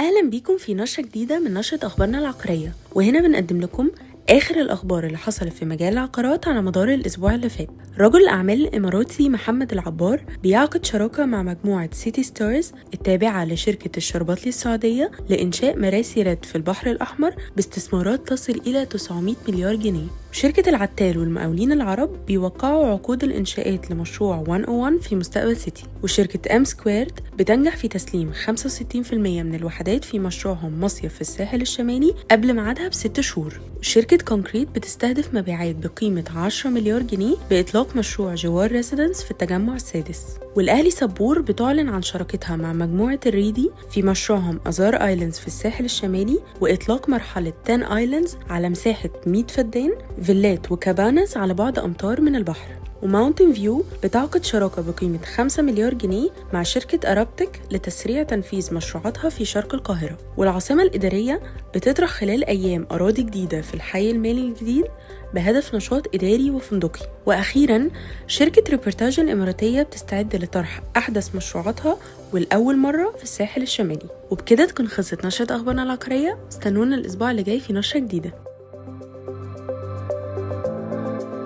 أهلا بيكم في نشرة جديدة من نشرة أخبارنا العقارية، وهنا بنقدم لكم آخر الأخبار اللي حصلت في مجال العقارات على مدار الأسبوع اللي فات. رجل الأعمال الإماراتي محمد العبار بيعقد شراكة مع مجموعة سيتي ستارز التابعة لشركة الشربات السعودية لإنشاء مراسي رد في البحر الأحمر باستثمارات تصل إلى 900 مليار جنيه. شركة العتال والمقاولين العرب بيوقعوا عقود الإنشاءات لمشروع 101 في مستقبل سيتي، وشركة أم سكويرد بتنجح في تسليم 65% من الوحدات في مشروعهم مصيف في الساحل الشمالي قبل ميعادها ب6 شهور. شركة كونكريت بتستهدف مبيعات بقيمة 10 مليار جنيه بإطلاق مشروع جوار ريزيدنس في التجمع السادس. والأهلي صبور بتعلن عن شراكتها مع مجموعة الريدي في مشروعهم أزار آيلاندز في الساحل الشمالي وإطلاق مرحلة 10 آيلاندز على مساحة 100 فدان، فيلات وكابانز على بعد أمتار من البحر. وماونتن فيو بتعقد شراكة بقيمة 5 مليار جنيه مع شركة أرابتك لتسريع تنفيذ مشروعاتها في شرق القاهرة. والعاصمة الإدارية بتطرح خلال أيام أراضي جديدة في الحي المالي الجديد بهدف نشاط إداري وفندقي. وأخيراً شركة ريبورتاج الإماراتية بتستعد لطرح أحدث مشروعاتها والأول مرة في الساحل الشمالي. وبكده تكون خلصت نشرة أخبارنا العقارية. استنونا الأسبوع اللي جاي في نشرة جديدة.